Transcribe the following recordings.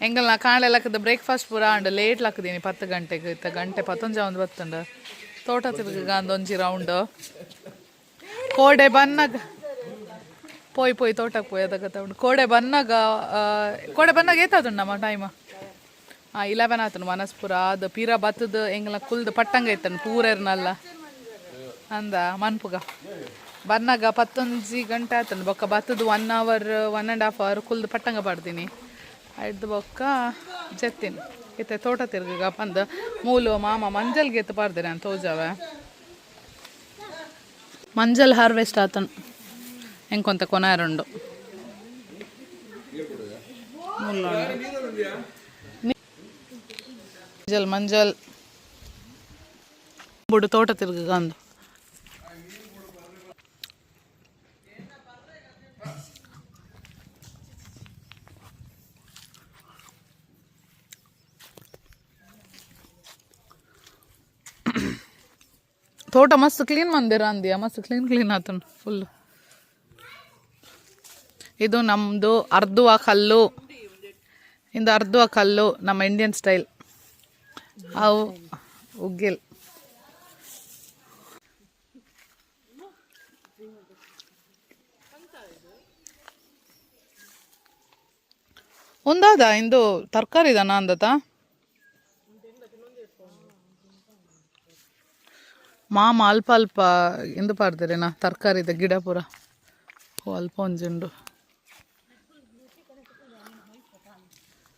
ಎಂಗಲ್ನ ಕಾಣೆ ಲಕ್ಕದ ಬ್ರೇಕ್ಫಾಸ್ಟ್ ಪೂರ ಅಂಡ್ ಲೇಟ್ ಲಕ್ಕದೀನಿ 10 ಗಂಟೆಗೆ ಇತ್ತ ಗಂಟೆ ಪತ್ತೊಂಜ ಒಂದು ಬತ್ತುಂಡು ತೋಟ ತಿರುಗ ಒಂಜಿ ರೌಂಡ್ ಕೋಡೆ ಬನ್ನಗ ಪೋಯ್ ಪೋಯ್ ತೋಟಕ್ಕೆ ಪೋಯ್ ಅದಕ್ಕೆ ಉಂಡು ಕೋಡೆ ಬನ್ನಗ ಕೋಡೆ ಬನ್ನಗ ಏತಾದುಂಡು ನಮ್ಮ ಟೈಮ್ 11 ಆತನು ಮನಸ್ಪುರ ಅದು ಪೀರ ಬತ್ತದ ಎಂಗಲ ಕುಲ್ದು ಪಟ್ಟಂಗ ಇತ್ತನು ಪೂರೆರ್ನಲ್ಲ ಅಂದ ಮನ್ಪುಗ ಬನ್ನಗ ಪತ್ತೊಂಜಿ ಗಂಟೆ ಆತನು ಬೊಕ್ಕ ಬತ್ತದ 1 hour 1.5 hour ಕುಲ್ದು ಪಟ್ಟಂಗ ಪಾಡ್ತೀನಿ ಐದು ಬೊಕ್ಕ ಜೆತ್ತಿನ ಇತ್ತೆ ತೋಟ ತಿರ್ಗ ಪಂದ್ ಮೂಲು ಮಾಮ ಮಂಜಲ್ಗೆ ಎತ್ತು ಪಾಡ್ದೆ ನಾನು ತೋಜಾವೆ ಮಂಜಲ್ ಹಾರ್ವೆಸ್ಟ್ ಆತನು ಎಂಕೊಂತ ಕೊನಾರುಂಡು ಮಂಜಲ್ ಮಂಜಲ್ ಬುಡು ತೋಟ ತಿರ್ಗ ಅಂದು ತೋಟ ಮಸ್ತ್ ಕ್ಲೀನ್ ಮಂದಿರ ಅಂದಿಯ ಮಸ್ತ್ ಕ್ಲೀನ್ ಕ್ಲೀನ್ ಆತನು ಫುಲ್. ಇದು ನಮ್ಮದು ಅರ್ದುವ ಕಲ್ಲು, ಇಂದು ಅರ್ದುವ ಕಲ್ಲು ನಮ್ಮ ಇಂಡಿಯನ್ ಸ್ಟೈಲ್. ಅವು ಉಗ್ಗಿಲ್. ಒಂದಾದ ಇಂದು ತರಕಾರಿ ದನ ಅಂದತ ಮಾಮ ಅಲ್ಪ ಅಲ್ಪ ಇಂದು ಪಾಡ್ದಿರೇನಾ ತರಕಾರಿದ ಗಿಡ ಪೂರ ಅಲ್ಪ ಒಂಜುಂಡು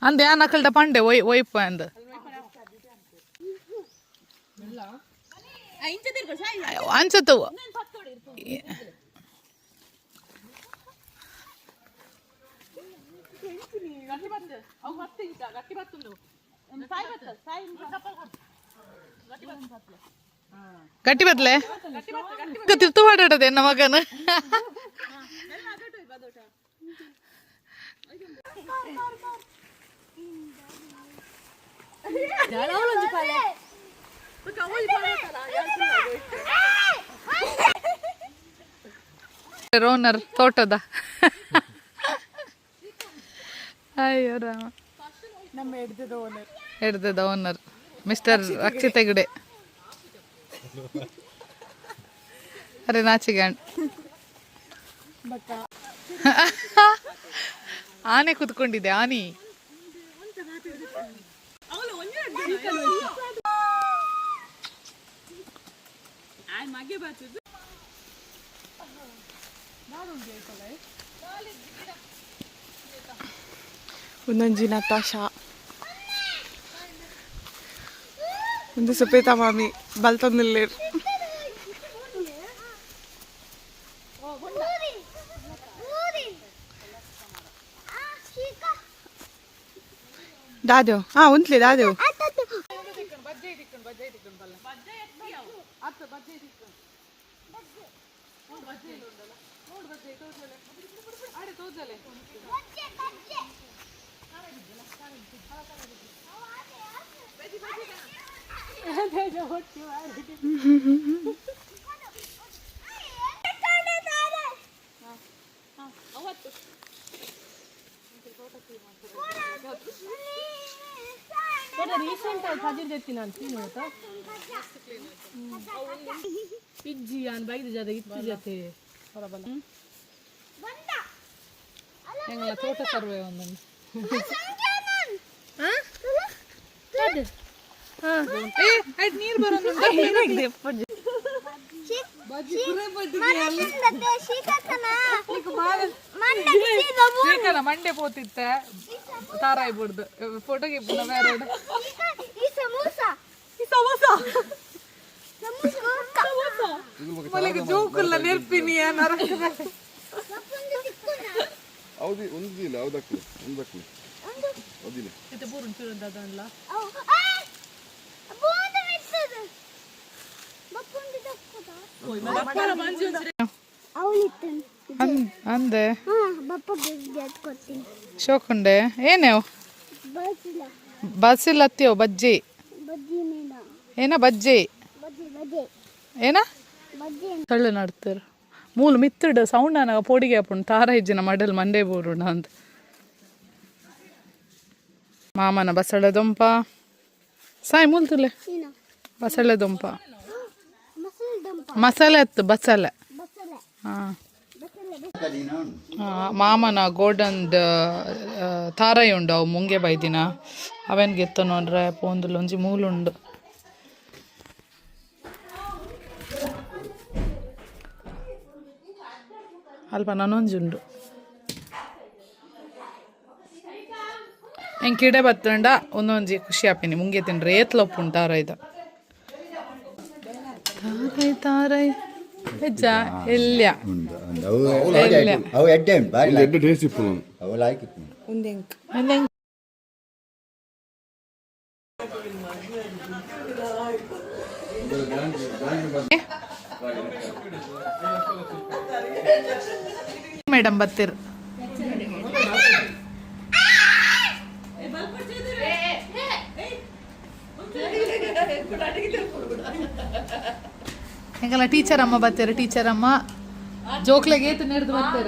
ಅಂದೆ ಆ ನಕಲ್ಡ ಪಂಡೆ ಒಯ್ ಒಯ್ಪ ಅಂದ ಅಂಚತ್ತು ಗಟ್ಟಿ ಬತ್ಲೆ ತಿರ್ತು ಮಾಡಾಡದೆ ಎನ್ನ ಮಗನ. ರೋನರ್ ತೋಟದ ಅಯ್ಯೋ ರಾಮ, ಹಿಡ್ದದ ಓನರ್ ಮಿಸ್ಟರ್ ರಕ್ಷಿತ್ ಹೆಗ್ಡೆ. ಅರೆ ನಾಚಿಗೆ ಆನೆ ಕುತ್ಕೊಂಡಿದೆ ಆನಿ. ಒಂದೊಂಜಿ ನತಾಶಾ, ಒಂದು ಸುಪೇತಾ ಮಾಮಿ ಬಲ್ತೊಂದುಲ್ಲೆರ್. ದಾದೇವ್ ಹಾ ಉಂತ್ಲೆ ದಾದೇವ್. ಎಂಗ್ಲ ತೋಟ ಸರ್ವೆ ಒಂದೊಂದು ನೀರು ಬರೋದು. ಮಂಡೆ ಪೋತಿತ್ತೆ ತಾರಾಯಿ ಬುಡ್ದು ಫೋಟೋಗೆ ಬೇರೆ. ಜೋಕುಲ್ಲ ನೆರ್ಪಿನಿ. ಹೌದು, ಒಂದಿಲ್ಲ ಹೌದಕ್ಲು ಒಂದಕ್ಲು ಹೌದಿಲ್ಲ. ಅಂದೆ ಶೋಕುಂಡೆ ಏನೇವು ಬಸ್ಸಿಲ್ಲ ಹತ್ತಿಯೋ ಬಜ್ಜಿ ಏನ ಬಜ್ಜಿ ಏನ ತಳ್ಳು ನಡ್ತಾರೆ ಮೂಲು ಮಿತ್ತುಡು ಸೌಂಡ್ ಅನಾಗ ಪೋಡಿಗೆ ಆಪುಂಡು ತಾರ ಇಜ್ಜಿನ ಮಡಲ್ ಮಂಡೆ ಬೋರುಂಡು ಅಂತ. ಮಾಮನ ಬಸಳೆ ದೊಂಪ ಸಾಯ್ ಮೂಲ್ತುಲೆ. ಬಸಳೆ ದೊಂಪ. ಮಸಾಲೆ ಅತ್ತು ಬಸಳೆ. ಹಾಂ ಮಾಮನ ಗೋಲ್ಡನ್ ತಾರೈ ಉಂಡು. ಅವು ಮುಂಗೆ ಬೈದಿನ ಅವೇನು ಗೆತ್ತ ನೋಡ್ರೆ ಪೋಂದುಲು ಒಂಜಿ ಮೂಲುಂಡು. ಅಲ್ಪ ನನೊಂಜಿ ಉಂಡು. ಎಂಕ್ ಇಡೆ ಬತ್ತಂಡ ಒಂದೊಂಜಿ ಖುಷಿ ಆಪಿನಿ. ಮುಂಗೆ ತಿಂಡ್ರೆ ಏತ್ಲೊಪ್ಪುಂಡು ತಾರೈದ. ತಾರೈ ತಾರೈ ಹೆಜ್ಜ ಎಲ್ಯ. ಉಂಡು ಉಂಡು ಅವು. ಅವು ಎಡ್ಡೆ ಉಂಟು ಬಾರಿ. ಒಂದು ಎಡ್ಡೆ ಟೇಸ್ಟ್ ಇಪ್ಪು ನಾನು. ಅವು ಲಾಯ್ಕ್ ಇಪ್ಪು. ಉಂದೆಂಕ್. ಮೇಡಮ್ ಬತ್ತಿರ್. ಹೆಂಗಲ್ಲ ಟೀಚರ್ ಅಮ್ಮ ಬತ್ತೀರ? ಟೀಚರ್ ಅಮ್ಮ ಜೋಕ್ಲೆಗೆ ಏತು ನೆಡ್ದು ಬರ್ತೀರ?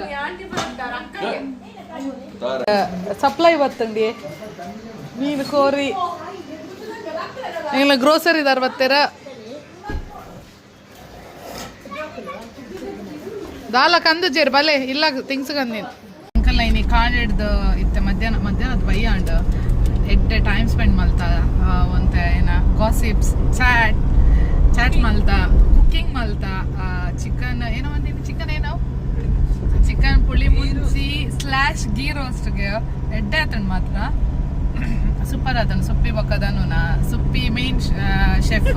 ಸಪ್ಲೈ ಬತ್ತಂಡಿ, ಮೀನು ಕೋರಿ ಹೆಂಗಲ್ಲ ಗ್ರೋಸರಿ ದಾರ್ ಬತ್ತೀರ? ದಾಲ ಕಂದು ಜೇರ್ ಬಲೆ ಇಲ್ಲ ಥಿಂಗ್ಸ್ ಕಂದಿನ್. ಅಂಕಲ್ ಇನಿ ಕಾಣಿಡ್ದು ಇತ್ತೆ ಮಧ್ಯಾಹ್ನ ಮಧ್ಯಾಹ್ನದ ಬಯ್ಯಾಂಡ್. ಎಡ್ಡೆ ಟೈಮ್ ಸ್ಪೆಂಡ್ ಮಲ್ತ, ಒಂತೆ ಏನ ಗಾಸಿಪ್ಸ್ ಚಾಟ್ ಚಾಟ್ ಮಲ್ತ, ಕುಕ್ಕಿಂಗ್ ಮಲ್ತ. ಚಿಕನ್ ಏನೋ ಒಂದಿನ ಚಿಕನ್ ಏನೋ ಚಿಕನ್ ಪುಳಿ ಮುಂಚಿ ಸ್ಲ್ಯಾಶ್ ಗೀ ರೋಸ್ಟ್ಗೆ ಎಡ್ಡೆ ಆತಂಡ್ ಮಾತ್ರ. ಸೂಪರ್ ಆತಂಡ್. ಸುಪ್ಪಿ ಬೊಕ್ಕದನು ಸುಪ್ಪಿ main chef,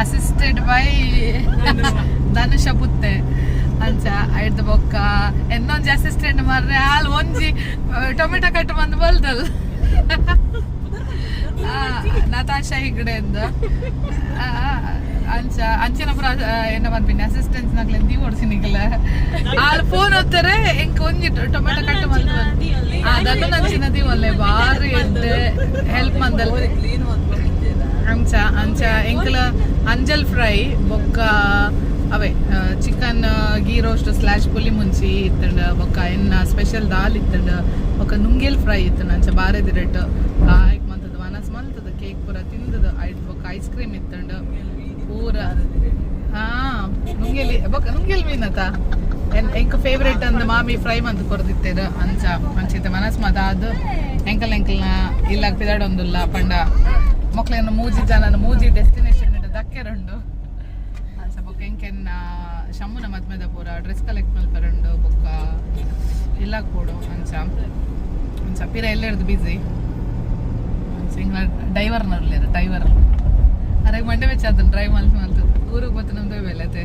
assisted by Dhanusha ಪುತ್ತೆ. ಅಂಚ ಐಡ್ದ ಬೊಕ್ಕ ಎನ್ನೊಂಜಿ ಅಸಿಸ್ಟೆಂಟ್ ಮಾರ್ರೆ. ಆಲ್ ಒಂಜಿ ಟೊಮೆಟೊ ಕಟ್ ಬಂದು ಬಲ್ದಲ್ ನತಾಶಾ ಹೆಗ್ಡೆ ಅಂದ. ಅಂಚ ಅಂಚಿನ ಪುರ ಏನ ಪನ್ಪಿನಿ ಅಸಿಸ್ಟೆನ್ಸ್ ನಕ್ಲೆ ದೀ ಓಡಿಸಿನಿಗಲ. ಆಲ್ ಫೋನ್ ಹೋಗ್ತಾರೆ ಎಂಕ್ ಒಂಜಿ ಟೊಮೆಟೊ ಕಟ್ ಬಂದು ಅದನ್ನು ನಂಚಿನ ದೀವಲ್ಲೆ ಬಾರಿ ಎಡ್ಡೆ ಹೆಲ್ಪ್ ಮಂದಲ್. ಅಂಚ ಅಂಚ ಎಂಕಲ ಅಂಜಲ್ ಫ್ರೈ ಬೊಕ್ಕ ಅವೇ ಚಿಕನ್ ಗೀ ರೋಸ್ಟ್ ಸ್ಲ್ಯಾಶ್ ಪುಲಿ ಮುಂಚಿ ಇತ್ತಂಡ. ಬೊಕ್ಕ ಎನ್ನ ಸ್ಪೆಷಲ್ ದಾಲ್ ಇತ್ತಂಡ. ಬೊಕ್ಕ ನುಂಗೇಲ್ ಫ್ರೈ ಇತ್ತಂಡ. ಅಂಚ ಬಾರೆ ದಿರಟ್ ಲಾಯ್ಕ್ ಮಂತದ ವನಸ್ ಮಲ್ತದ, ಕೇಕ್ ಪೂರ ತಿಂದದ. ಐಟ್ ಬೊಕ್ಕ ಐಸ್ ಕ್ರೀಮ್ ಇತ್ತಂಡ ಪೂರ. ಹಾ ನುಂಗೇಲಿ ಬೊಕ್ಕ ನುಂಗೇಲ್ ಮೀನತ ಎಂಕ್ ಫೇವ್ರೇಟ್ ಅಂದ್ ಮಾಮಿ ಫ್ರೈ ಮಂತ್ ಕೊರ್ದಿತ್ತೇರು. ಅಂಚ ಅಂಚಿತ ಮನಸ್ ಮಾತ ಅದು ಎಂಕಲ್ ಎಂಕಲ್ನ ಇಲ್ಲ ಪಿದಾಡೊಂದುಲ್ಲ ಪಂಡ ಮೊಕ್ಲೆನ ಮೂಜಿ ಜನನ ಮೂಜಿ ಡೆಸ್ಟಿನೇಷನ್ ದಕ್ಕೆರುಂಡು. ಅಂಚ ಬೊಕ್ಕ ಎಂಕೆನ್ನ ಶಮ್ಮುನ ಮದ್ಮೆದ ಪೂರ ಡ್ರೆಸ್ ಕಲೆಕ್ಟ್ ಮಲ್ಪರುಂಡು. ಬೊಕ್ಕ ಇಲ್ಲ ಕೊಡು. ಅಂಚ ಅಂಚ ಪಿರ ಎಲ್ಲೆರ್ದು ಬಿಸಿ. ಅಂಚ ಇಂಗ್ಲ ಡೈವರ್ನರ್ಲೇರು ಡೈವರ್ ಅರೆಗ್ ಮಂಡೆ ಬೆಚ್ಚ ಅದನ್ನ ಡ್ರೈವ್ ಮಲ್ತು ಮಲ್ತದ ಊರಿಗೆ ಬತ್ತು ನಮ್ದು ಬೆಲೆತೆ.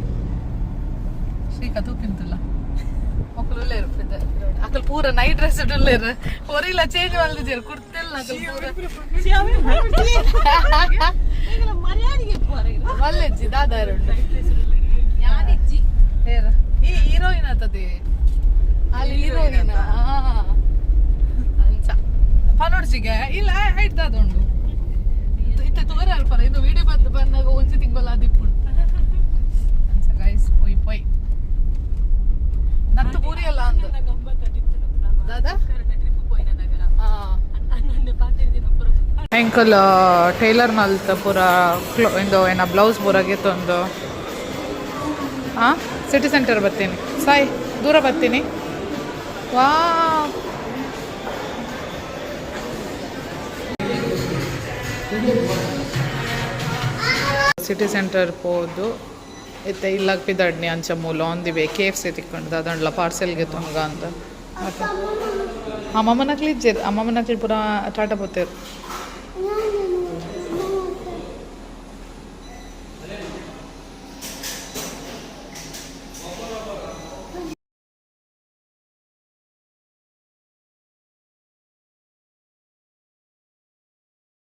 ಶ್ರೀಕಾ ತೂಪಿಂತಲ್ಲ ಮೊಕ್ಕಲು ಉಲ್ಲೇರು. ಅಕಲ್ ಪೂರ ನೈಟ್ ಡ್ರೆಸ್ ಉಲ್ಲೇರು. ಒರಿಲ್ಲ ಚೇಂಜ್ ಮಲ್ದಿದ್ದೇರು ಕುರ್ತೆಲ್ಲ. ಅಕಲ್ ಪೂರ ಮಲ್ಲೆಜ್ಜಿ ದಾದಾರುಂಡು. ಏರ್ ಈ ಹೀರೋಯಿನ್ ಆತದೆ ಅಲ್ಲಿ ಹೀರೋಯಿನ್. ಅಂಚ ಪನೋಡ್ಸಿಗೆ ಇಲ್ಲ ಹೈಟ್ ದಾದ ಉಂಡು. ಇತ್ತೆ ತೋರೆ ಅಲ್ಪರ ಇದು ವಿಡಿಯೋ ಬಂದು ಬಂದಾಗ ಒಂಜಿ ತಿಂಗಳ ಅದಿಪ್ಪುಂಡು. ಅಂಚ ಗೈಸ್, ಪೊಯ್ ಪೊಯ್ ನತ್ತು ಪೂರಿ ಅಲ್ಲ ಅಂದು ದಾದಾ. ಎಂಕಲ್ ಟೈಲರ್ ಮಲ್ತ ಪೂರ ಕ್ಲೋ ಇಂದು ಏನ ಬ್ಲೌಸ್ ಪೂರ ಗೆತ್ತೊಂದು. ಹಾಂ ಸಿಟಿ ಸೆಂಟರ್ ಬರ್ತೀನಿ. ಸಾಯಿ ದೂರ ಬರ್ತೀನಿ. ವಾ ಸಿಟಿ ಸೆಂಟರ್ ಪೋದು ಇತ್ತೆ ಇಲ್ಲಾಗ ಪಿದಡ್ನಿ. ಅಂಚ ಮೂಲ ಆನ್ the way KFC ತಿಕ್ಕೊಂಡು ಅದಂಡ್ಲ ಪಾರ್ಸೆಲ್ ಗೆತ್ತೊಂಗ ಅಂತ. ಮತ್ತೆ ಅಮ್ಮಮ್ಮನಕ್ಲು ಇಜ್ಜೆರ್. ಅಮ್ಮಮ್ಮನಕ್ಲು ಪೂರ ಟಾಟಾ ಪೋತೇರು.